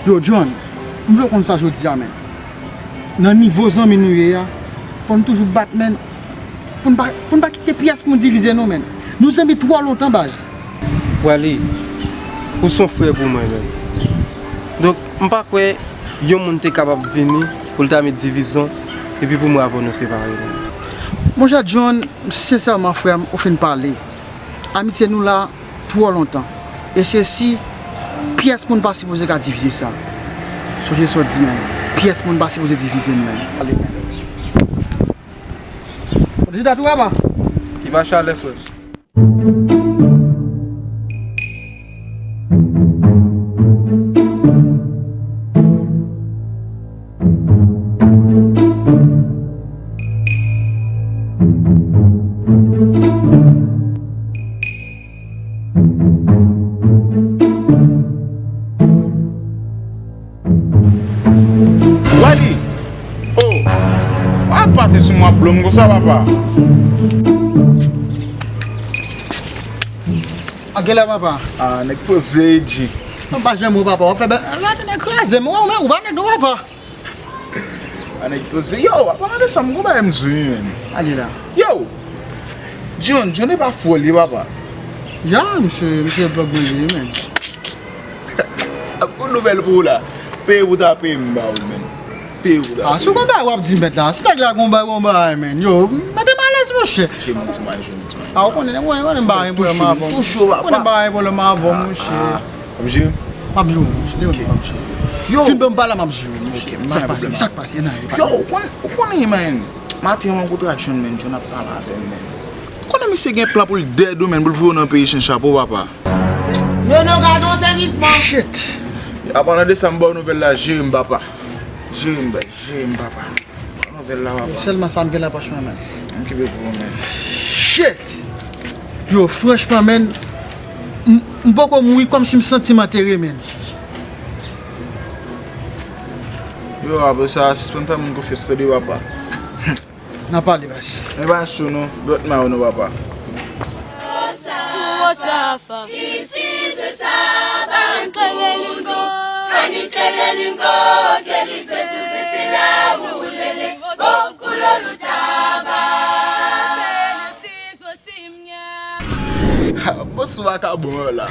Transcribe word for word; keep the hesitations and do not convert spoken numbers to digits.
Yo, John, m vle w konn sa jodi a, men. Nan nivo zanmi nou ye a, fò n toujou bat, men. Pou n pa, pou n pa kite pyès moun divize nou, men. Nou zanmi twò lontan, baz. Wally, ou se yon frè pou mwen, men. Donk, m pa kwè yon moun te kapab vini pou l ta met divizyon, epi pou mwen avè w nou separe, men. Monchè John, sensèman, frè m, ou fin pale. Amitye nou la twò lontan. E se si, pyès moun pa sipoze ka divize sa. Sonje sa w di, men. Pyès moun pa sipoze divize n, men. Ale, men. Ou deja tou, papa? Ki pa chalè, frè. Wally! Oh! Pa pase sou mwen ap blo m konsa, papa. A, genlè, papa. Ah, nèg poze, G. Mwen pa janm wè w, papa. W ap fè bèl. Lè tande kraze m. Ou, ou pa nèg non, papa. Ah, nèg poze. Yo, apan de sa, m gon bagay m di w, men. Ale la. Yo! John, John e pa fò li, papa. Ya, misye, misye vlòg mwen li, men. Ap gon nouvèl pou ou la. Peye pou ta peye m ba ou, men. Peye pou ta peye. Ah, si w gon bagay w ap di mèt la. Si nèg la gon bagay, gon bagay, men. Yo, mete m alèz, monchè. Jwe m ti mwen, jwe m ti mwen. Ah, ou konnen, ou konnen, ou konnen m pa gen pwoblèm avè w. Ou konnen m pa gen pwoblèm avè w, monchè. W ap jere? M ap jere, monchè. Demen m ap jere. Yo. Fin ban m pale, m ap jere, monchè. Sa k pase? Sa k pase? Yo, ou konnen, ou konnen, men. Maten, mwen rankontre ak John, men. John ap pale avè m, men. Ou konnen misye gen plan pou l dead ou, men, pou l voye w nan peyi chen chapo, papa. Yo, non, gade yon sezisman. Shit. Apan de sa, m ba w nouvèl la, jere m, papa. Jere m, bèl. Jere m, papa. Ba w nouvèl la, papa. Sèlman sa m gen nan pòch mwen, men. M kenbe pou ou, men. Shit! Yo, franchman, men, m, m poko mouri kòmsi m santi m antere, men. Yo, apre sa, sispann fè moun konfyans, tande, papa. N a pale, baz. Men pa cho non, dwèt mayo non, papa. Wosafa. This is Wosafa. Anitelele lingo. Anitelele lingo. Kelize tuzisila ulele. Bokulo lutaba. Ha, bon, sou vakabon la.